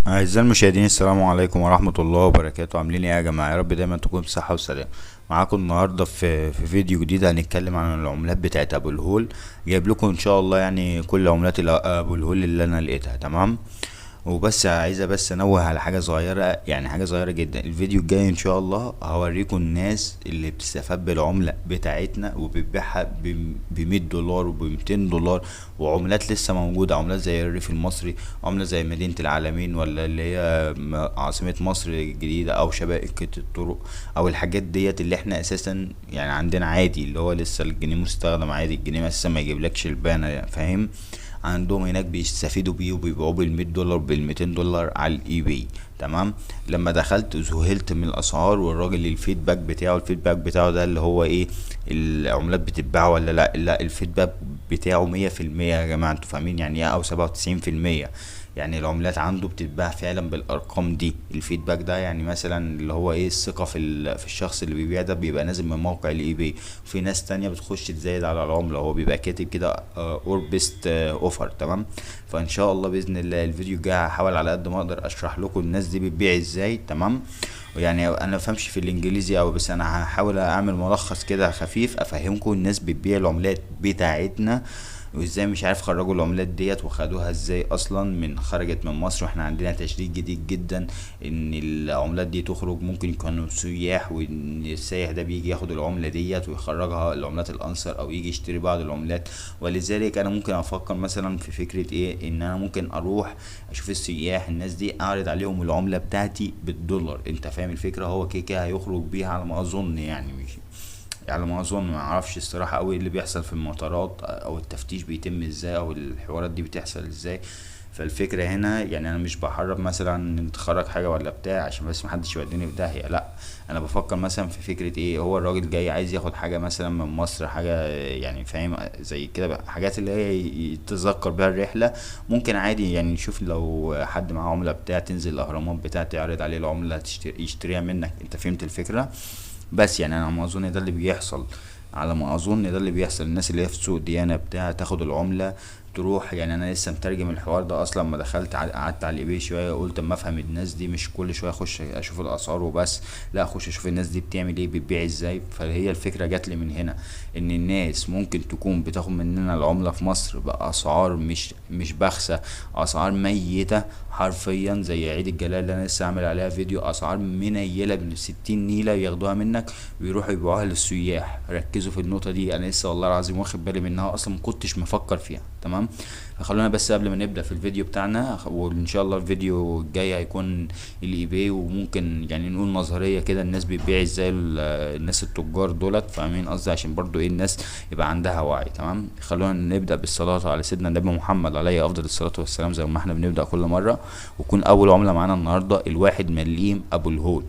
أعزائي المشاهدين، السلام عليكم ورحمة الله وبركاته. عاملين ايه يا جماعة؟ يا رب دايما تكونوا بصحة وسلام. معاكم النهاردة في فيديو جديد هنتكلم عن العملات بتاعت ابو الهول. جايب لكم ان شاء الله كل عملات ابو الهول اللي انا لقيتها، تمام؟ وبس عايزة بس انوه على حاجة صغيرة، حاجة صغيرة جدا. الفيديو الجاي ان شاء الله هوريكم الناس اللي بتستفاد بالعملة بتاعتنا وبتبيعها بمية دولار وبمتين دولار، وعملات لسه موجودة، عملات زي الريف المصري، عملة زي مدينة العلمين ولا اللي هي عاصمة مصر الجديدة، او شبكة الطرق، او الحاجات ديت اللي احنا اساسا عندنا عادي، اللي هو لسه الجنيه مستخدم عادي، الجنيه اساسا ما يجيبلكش البانة، فاهم؟ عندهم هناك بيستفيدوا بيه وبيبيعوه بالمية دولار بالميتين دولار على الاي باي، تمام؟ لما دخلت ذهلت من الاسعار، والراجل الفيدباك بتاعه ده اللي هو ايه، العملات بتتباع ولا لا؟ لا، الفيدباك بتاعه مية في المية يا جماعة، انتوا فاهمين يعني ايه؟ او سبعة وتسعين في المية، يعني العملات عنده بتتباع فعلا بالارقام دي. الفيدباك ده مثلا اللي هو ايه، الثقة في الشخص اللي بيبيع ده، بيبقى نازل من موقع الاي باي. في ناس تانية بتخش تزايد على العملة، هو بيبقى كاتب كده، اور بيست، اوفر، تمام؟ فان شاء الله باذن الله الفيديو الجاي هحاول على قد ما اقدر اشرح لكم الناس دي بتبيع ازاي، تمام؟ انا ما بفهمش في الانجليزي قوي، بس انا هحاول اعمل ملخص كده خفيف افهمكم الناس بتبيع العملات بتاعتنا وازاي مش عارف خرجوا العملات ديت وخدوها ازاي اصلا من خرجت من مصر. واحنا عندنا تشديد جديد جدا ان العملات دي تخرج، ممكن يكونوا سياح، وان السايح ده بيجي ياخد العملة ديت ويخرجها العملات الانصر، او يجي يشتري بعض العملات. ولذلك انا ممكن افكر مثلا في فكرة ايه، ان انا ممكن اروح اشوف السياح الناس دي اعرض عليهم العملة بتاعتي بالدولار، انت فاهم الفكرة؟ هو كده كده هيخرج بيها على ما اظن، يعني مش على ما اظن، ما اعرفش الصراحه قوي اللي بيحصل في المطارات او التفتيش بيتم ازاي او الحوارات دي بتحصل ازاي. فالفكره هنا انا مش بحرب مثلا نتخرج حاجه ولا بتاع عشان بس محدش يوديني في داهيه، لا انا بفكر مثلا في فكره ايه، هو الراجل جاي عايز ياخد حاجه مثلا من مصر، حاجه فاهم زي كده بقى، حاجات اللي هي يتذكر بيها الرحله. ممكن عادي نشوف لو حد معاه عمله بتاع تنزل الاهرامات بتاع تعرض عليه العمله يشتريها منك، انت فهمت الفكره؟ بس انا على ما اظن ده اللي بيحصل، على ما اظن ده اللي بيحصل. الناس اللي هي في سوق ديانة بتاع تاخد العملة تروح، انا لسه مترجم الحوار ده اصلا، لما دخلت قعدت على الاي باي شويه قلت اما افهم الناس دي، مش كل شويه اخش اشوف الاسعار وبس، لا اخش اشوف الناس دي بتعمل ايه، بتبيع ازاي. فهي الفكره جات لي من هنا، ان الناس ممكن تكون بتاخد مننا العمله في مصر باسعار مش بخسه، اسعار ميته حرفيا، زي عيد الجلال اللي انا لسه عامل عليها فيديو، اسعار منيله ب 60 نيله ياخدوها منك ويروحوا يبيعوها للسياح. ركزوا في النقطه دي، انا لسه والله العظيم واخد بالي منها اصلا، ما كنتش مفكر فيها، تمام؟ فخلونا بس قبل ما نبدا في الفيديو بتاعنا، وان شاء الله الفيديو الجاي هيكون الاي باي، وممكن نقول نظريه كده الناس بتبيع ازاي، الناس التجار دولت، فاهمين قصدي؟ عشان برضو ايه الناس يبقى عندها وعي، تمام؟ خلونا نبدا بالصلاه على سيدنا النبي محمد عليه افضل الصلاه والسلام، زي ما احنا بنبدا كل مره. ويكون اول عمله معانا النهارده الواحد مليم ابو الهول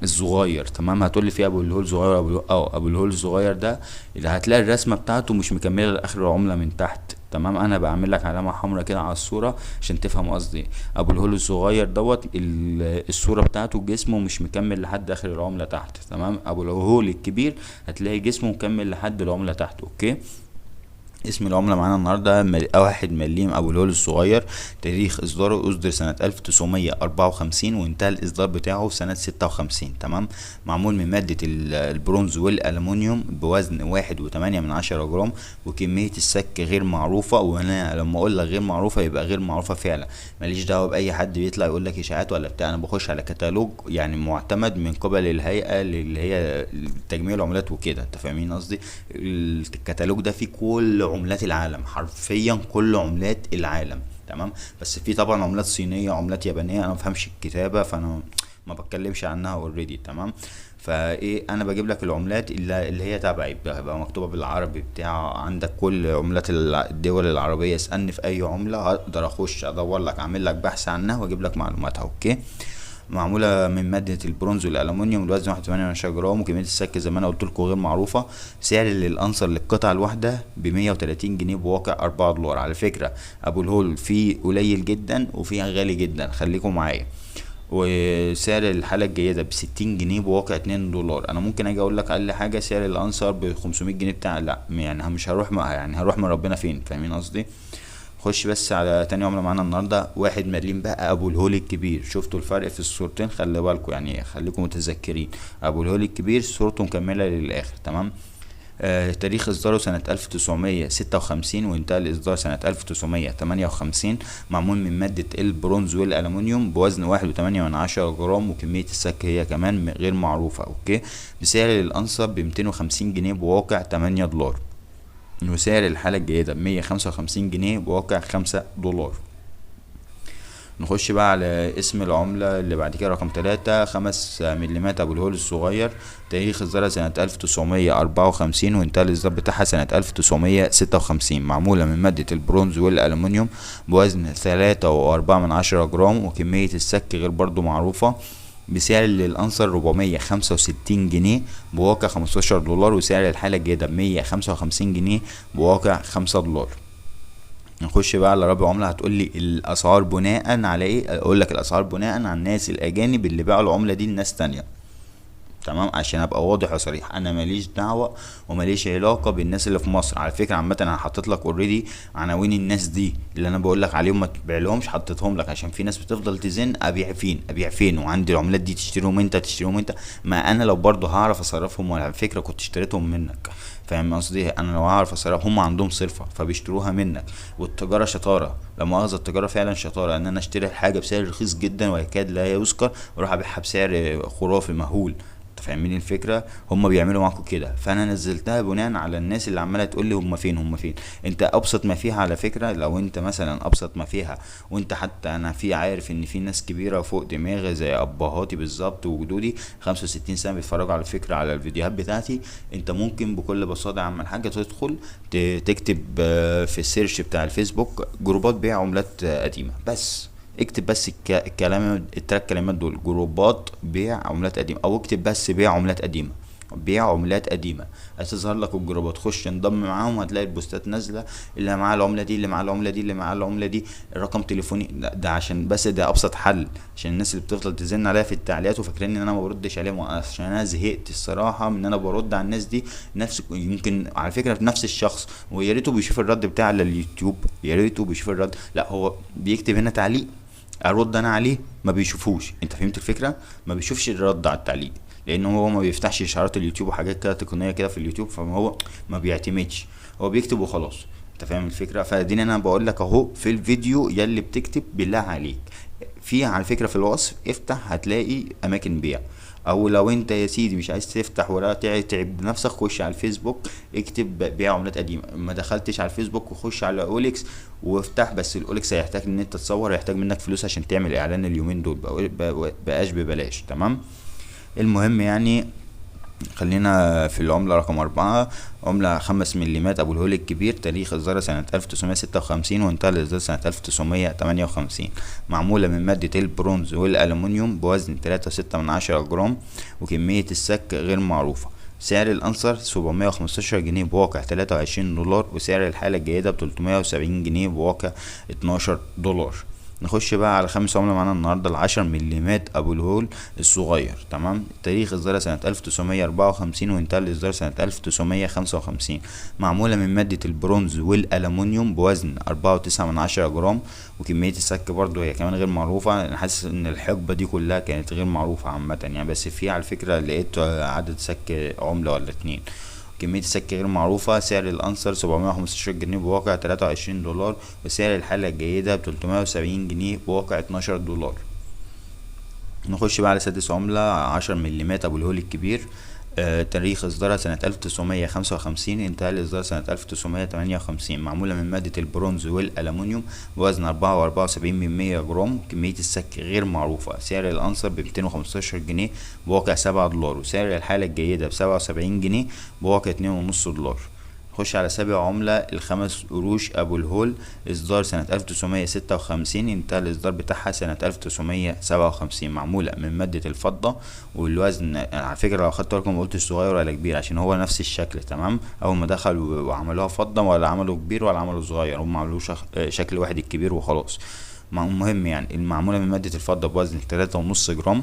الصغير، تمام؟ هتقول لي في ابو الهول صغير، ابو الهول، ابو الهول الصغير ده اللي هتلاقي الرسمه بتاعته مش مكمله لاخر العمله من تحت، تمام؟ انا بعمل لك علامه حمراء كده على الصوره عشان تفهم قصدي. ابو الهول الصغير دوت الصوره بتاعته جسمه مش مكمل لحد اخر العمله تحت، تمام؟ ابو الهول الكبير هتلاقي جسمه مكمل لحد العمله تحت، اوكي؟ اسم العملة معانا النهاردة 1 مليم أبو الهول الصغير. تاريخ إصداره أصدر سنة 1954 وانتهى الإصدار بتاعه سنة 56، تمام؟ معمول من مادة البرونز والألمنيوم بوزن واحد وتمانية من عشرة جرام، وكمية السك غير معروفة. وأنا لما أقول لك غير معروفة يبقى غير معروفة فعلا، ماليش دعوة بأي حد بيطلع يقول لك إشاعات ولا بتاع. أنا بخش على كتالوج معتمد من قبل الهيئة اللي هي تجميع العملات وكده، أنت فاهمين قصدي؟ الكتالوج ده فيه كل عملات العالم، حرفيا كل عملات العالم، تمام؟ بس في طبعا عملات صينية، عملات يابانية، انا ما بفهمش الكتابة فانا ما بتكلمش عنها اوريدي، تمام؟ فايه، انا بجيب لك العملات اللي هي تبعي، بقى مكتوبة بالعربي بتاع، عندك كل عملات الدول العربية. اسألني في اي عملة هقدر اخش ادور لك، اعمل لك بحث عنها واجيب لك معلوماتها، اوكي؟ معمولة من مادة البرونز والألمنيوم، الوزن واحد وتمانية من عشرة جرام، وكمية السك زي ما أنا قلت لكم غير معروفة. سعر للأنصر للقطعة الواحدة بمية وتلاتين جنيه بواقع أربعة دولار. على فكرة أبو الهول فيه قليل جدا وفيه غالي جدا، خليكم معايا. وسعر الحالة الجيدة بستين جنيه بواقع اتنين دولار. أنا ممكن أجي أقول لك أقل حاجة سعر الأنصر بخمسمية جنيه بتاع، لا يعني مش هروح يعني هروح من ربنا فين، فاهمين قصدي؟ خش بس على تاني عملة معانا النهاردة، 1 مليم بقى ابو الهول الكبير. شفتوا الفرق في الصورتين؟ خلي بالكم يعني، خليكم متذكرين ابو الهول الكبير صورته مكملة للاخر، تمام. تاريخ اصداره سنة 1956 وانتهى الاصدار سنة 1958، معمول من مادة البرونز والالومنيوم بوزن 1.8 جرام، وكمية السك هي كمان غير معروفة. okay، بسعر الانصة ب250 جنيه بواقع 8 دولار، وسعر الحالة الجيدة ب155 جنيه بواقع 5 دولار. نخش بقى على اسم العملة اللي بعد كده رقم 3، 5 مليمات ابو الهول الصغير، تاريخ اصدارها سنة 1954 وانتهى الاصدار بتاعها سنة 1956، معمولة من مادة البرونز والالومنيوم بوزن 3.4 جرام، وكمية السك غير برضو معروفة، بسعر للأنصر 465 جنيه بواقع 15 دولار، وسعر الحالة الجيدة ب155 جنيه بواقع 5 دولار. نخش بقى على رابع عملة. هتقولي الأسعار بناء على إيه؟ أقول لك الأسعار بناء على الناس الأجانب اللي باعوا العملة دي لناس تانية، تمام، عشان ابقى واضح وصريح، انا ماليش دعوه وماليش علاقة بالناس اللي في مصر. على فكرة عامة انا حطيت لك already عناوين الناس دي اللي انا بقول لك عليهم ما تبيع لهمش، حطيتهم لك عشان في ناس بتفضل تزن ابيع فين ابيع فين، وعندي العملات دي تشتريهم انت تشتريهم انت، ما انا لو برضه هعرف اصرفهم، وعلى فكرة كنت اشتريتهم منك، فاهم قصدي؟ انا لو هعرف اصرفهم، هم عندهم صرفه فبيشتروها منك. والتجارة شطارة، لا مؤاخذة التجارة فعلا شطارة، ان انا اشتري الحاجة بسعر رخيص جدا ويكاد لا يذكر واروح ابيعها بسعر خرافي مهول، انت فاهمين الفكرة؟ هم بيعملوا معاكم كده. فانا نزلتها بناء على الناس اللي عماله تقول لي هم فين هم فين. انت ابسط ما فيها على فكرة، لو انت مثلا ابسط ما فيها، وانت حتى انا في عارف ان في ناس كبيرة فوق دماغي زي ابهاتي بالظبط وجدودي 65 سنة بيتفرجوا على فكرة على الفيديوهات بتاعتي، انت ممكن بكل بساطة يا عم الحاج تدخل تكتب في ال search بتاع الفيسبوك جروبات بيع عملات قديمة، بس اكتب بس الكلام التلات كلمات دول، جروبات بيع عملات قديمة، او اكتب بس بيع عملات قديمة، بيع عملات قديمة، هتظهر لك الجروبات، خش انضم معاهم، هتلاقي البوستات نازلة، اللي معاه العملة دي، اللي معاه العملة دي، اللي معاه العملة دي، الرقم تليفوني. ده عشان بس ده ابسط حل، عشان الناس اللي بتفضل تزن عليا في التعليقات وفاكرين ان انا ما بردش عليهم، عشان انا زهقت الصراحة من ان انا برد على الناس دي. نفس يمكن على فكرة نفس الشخص، ويا ريته بيشوف الرد بتاع على اليوتيوب، يا ريته بيشوف الرد، لا هو بيكتب هنا تعليق ارد انا عليه ما بيشوفوش، انت فهمت الفكرة؟ ما بيشوفش الرد على التعليق، لان هو ما بيفتحش اشعارات اليوتيوب وحاجات كده تقنية كده في اليوتيوب، فما هو ما بيعتمدش، هو بيكتب وخلاص، انت فاهم الفكرة؟ فاديني انا بقول لك اهو في الفيديو يلي بتكتب بالله عليك، في على فكرة في الوصف افتح هتلاقي اماكن بيع، او لو انت يا سيدي مش عايز تفتح ولا تعب نفسك، خش على الفيسبوك اكتب بيع عملات قديمة، ما دخلتش على الفيسبوك وخش على OLX وافتح، بس ال OLX هيحتاج ان انت تصور، هيحتاج منك فلوس عشان تعمل اعلان اليومين دول، بقاش ببلاش، تمام. المهم خلينا في العملة رقم 4، عملة 5 مليمات أبو الهول الكبير، تاريخ إصدارها سنة 1956 وانتهى الإصدار سنة 1958، معمولة من مادة البرونز والألمنيوم بوزن 3.6 جرام، وكمية السك غير معروفة. سعر الأنصر 715 جنيه بواقع 23 دولار، وسعر الحالة الجيدة ب370 جنيه بواقع 12 دولار. نخش بقى على خامس عملة معانا النهاردة، 10 مليمات أبو الهول الصغير، تمام. تاريخ إصدارها سنة 1954 وانتهى الإصدار سنة 1955، معمولة من مادة البرونز والألمنيوم بوزن 4.9 جرام، وكمية السك برضو هي كمان غير معروفة. أنا حاسس إن الحقبة دي كلها كانت غير معروفة عامة يعني، بس في على فكرة لقيت عدد سك عملة ولا اتنين. كمية السك غير معروفة. سعر الأنصر 715 جنيه بواقع 23 دولار، وسعر الحالة الجيدة ب370 جنيه بواقع 12 دولار. نخش بقى على سادس عملة، 10 مليمات أبو الهول الكبير، تاريخ إصدارها سنة 1955، انتهى الإصدار سنة 1958، معمولة من مادة البرونز والألمنيوم بوزن 4.74 جرام، كمية السك غير معروفة. سعر الأنصر ب215 جنيه بواقع 7 دولار، وسعر الحالة الجيدة ب77 جنيه بواقع 2.5 دولار. نخش على سابع عملة، الخمس قروش أبو الهول، إصدار سنة 1956، انتهى الإصدار بتاعها سنة 1957، معمولة من مادة الفضة، والوزن على فكرة لو خدت بالكم ما قلتش صغير ولا كبير عشان هو نفس الشكل، تمام. أول ما دخلوا وعملوها فضة ولا عملوا كبير ولا عملوا صغير، هم عملوه شكل واحد الكبير وخلاص. المهم يعني المعمولة من مادة الفضة بوزن 3.5 جرام،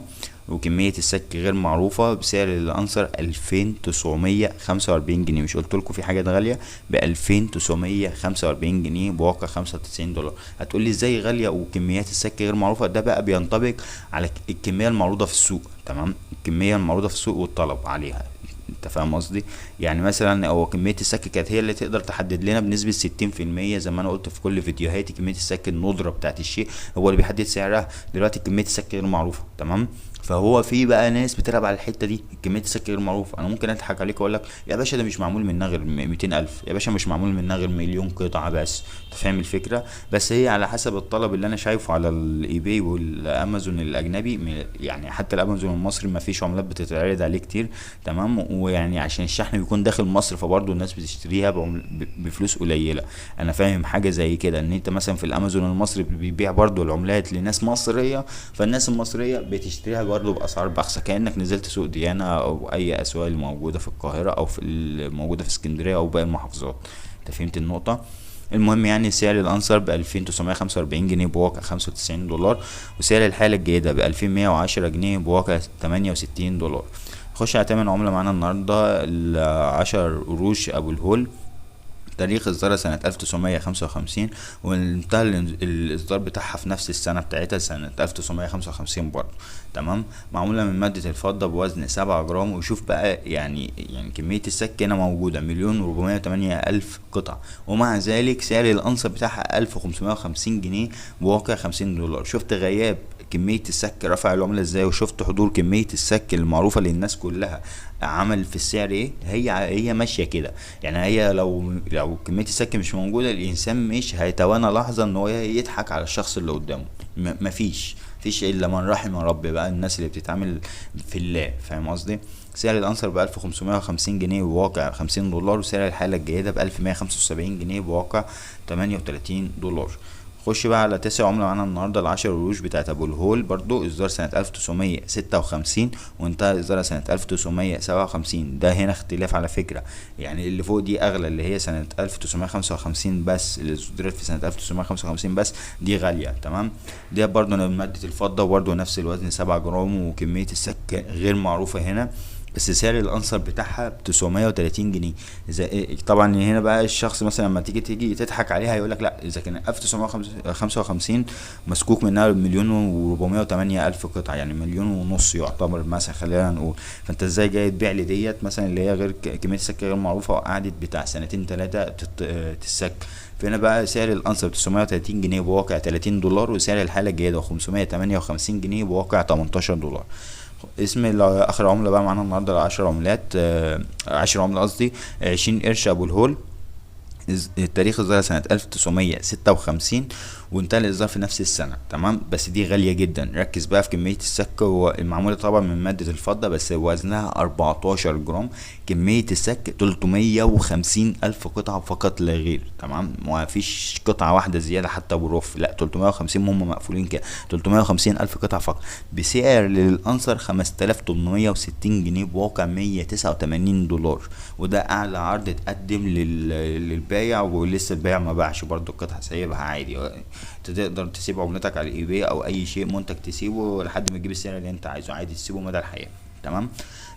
وكمية السك غير معروفة، بسعر الأنصر 2945 جنيه. مش قلت لكم في حاجات غالية؟ ب 2945 جنيه بواقع 95 دولار. هتقولي ازاي غالية وكميات السك غير معروفة؟ ده بقى بينطبق على الكمية المعروضة في السوق، تمام؟ الكمية المعروضة في السوق والطلب عليها، انت فاهم قصدي؟ يعني مثلا هو كمية السك كانت هي اللي تقدر تحدد لنا بنسبة 60%، زي ما انا قلت في كل فيديوهاتي، كمية السك الندرة بتاعت الشيء هو اللي بيحدد سعرها. دلوقتي كمية السك غير معروفة، تمام؟ فهو في بقى ناس بتلعب على الحتة دي، كمية السك غير معروفة. انا ممكن اضحك عليك واقول لك يا باشا ده مش معمول منها غير 200,000، يا باشا مش معمول منها غير مليون قطعة بس، انت فاهم الفكرة؟ بس هي على حسب الطلب اللي انا شايفه على ال eBay والامازون الاجنبي، يعني حتى الامازون المصري ما فيش عملات بتتعرض عليه كتير، تمام؟ ويعني عشان الشحن بيكون داخل مصر، فبرضه الناس بتشتريها بفلوس قليلة. انا فاهم حاجة زي كده، ان انت مثلا في الامازون المصري بيبيع برضه العملات لناس مصرية، فالناس المصرية بتشتريها برضه بأسعار بخسة، كأنك نزلت سوق ديانة أو أي أسواق الموجودة في القاهرة أو في الموجودة في اسكندرية أو باقي المحافظات. أنت فهمت النقطة؟ المهم يعني سعر الأنصر ب 2945 جنيه بواقع 95 دولار، وسعر الحالة الجيدة ب 2110 جنيه بواقع 68 دولار. نخش على تامن عملة معانا النهاردة، ال10 قروش أبو الهول، تاريخ إصدارها سنة 1955، وانتهى الإصدار بتاعها في نفس السنة بتاعتها سنة 1955 برضه، تمام؟ معمولة من مادة الفضة بوزن 7 جرام. وشوف بقى يعني كمية السك هنا موجودة 1,408,000 قطعة، ومع ذلك سعر الأنصر بتاعها 1550 جنيه بواقع 50 دولار. شفت غياب كمية السك رفع العملة ازاي، وشفت حضور كمية السك المعروفة للناس كلها عمل في السعر ايه؟ هي ماشية كده يعني. هي لو كمية السك مش موجودة الانسان مش هيتوانى لحظة ان هو يضحك على الشخص اللي قدامه، مفيش الا من رحم ربي بقى، الناس اللي بتتعامل في الله، فاهم قصدي؟ سعر الانصر ب 1550 جنيه بواقع 50 دولار، وسعر الحالة الجيدة ب 1175 جنيه بواقع 38 دولار. خش بقى على تاسع عملة معانا النهاردة، ال10 قروش بتاعت أبو الهول، برضو إصدار سنة 1956 وانتهى إصدارها سنة 1957. ده هنا اختلاف على فكرة، يعني اللي فوق دي أغلى، اللي هي سنة 1955 بس، اللي اصدرت في سنة 1955 بس، دي غالية، تمام؟ دي برضو من مادة الفضة، وبرضو نفس الوزن 7 جرام، وكمية السك غير معروفة هنا، بس سعر الانصر بتاعها 930 جنيه. اذا طبعا هنا بقى الشخص مثلا لما تيجي تضحك عليها يقول لك لا، اذا كان 1955 مسكوك منها 1,408,000 قطعه، يعني 1.5 مليون يعتبر مثلا، خلينا نقول. فانت ازاي جاي تبيع لي ديت مثلا اللي هي غير كمية السك غير معروفة، وقعدت بتاع سنتين 3 تتسك. فهنا بقى سعر الانصر 930 جنيه بواقع 30 دولار، وسعر الحالة الجيدة 558 جنيه بواقع 18 دولار. اسم اخر عمله بقى معانا النهارده 10 عملات، 10 عمله قصدي، 20 قرش ابو الهول، التاريخ اصدارها سنة 1956 وانتهى الاصدار في نفس السنة، تمام؟ بس دي غالية جدا، ركز بقى في كمية السك. المعمولة طبعا من مادة الفضة، بس وزنها 14 جرام، كمية السك 350,000 قطعة فقط لا غير، تمام؟ ما فيش قطعة واحدة زيادة حتى بروف، لا 350 هم مقفولين كده، 350,000 قطعة فقط، بسعر للأنصر 5860 جنيه بواقع 189 دولار، وده أعلى عرض اتقدم للبايع، ولسه البايع ما باعش برضو القطعة، سايبها عادي. تقدر تسيب عملتك على ال eBay او اي شيء منتج تسيبه لحد ما تجيب السعر اللي انت عايزه، عادي تسيبه مدى الحياة، تمام؟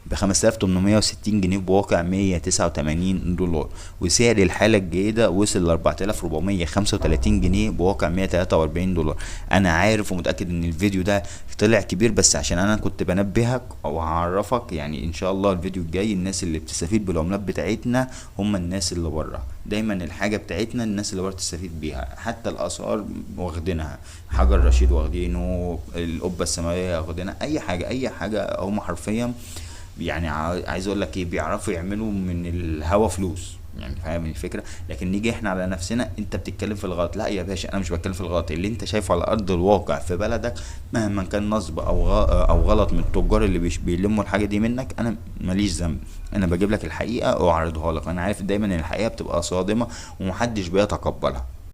ب 5860 جنيه بواقع 189 دولار، وسعر الحالة الجيدة وصل ل 4435 جنيه بواقع 143 دولار. انا عارف ومتأكد ان الفيديو ده طلع كبير، بس عشان انا كنت بنبهك او هعرفك، يعني ان شاء الله الفيديو الجاي الناس اللي بتستفيد بالعملات بتاعتنا هم الناس اللي بره، دايما الحاجة بتاعتنا الناس اللي بره تستفيد بيها، حتى الآثار واخدينها، حجر رشيد واخدينه، القبة السماوية واخدينها، اي حاجة اي حاجة هم حرفيا يعني عايز اقول لك ايه، بيعرفوا يعملوا من الهوا فلوس، يعني فاهم الفكرة؟ لكن نيجي احنا على نفسنا، انت بتتكلم في الغلط، لا يا باشا انا مش بتكلم في الغلط، اللي انت شايفه على ارض الواقع في بلدك مهما كان نصب او غلط من التجار اللي بيلموا الحاجة دي منك، انا ماليش ذنب، انا بجيب لك الحقيقة واعرضها لك. انا عارف دايما ان الحقيقة بتبقى صادمه ومحدش بيتقبلها.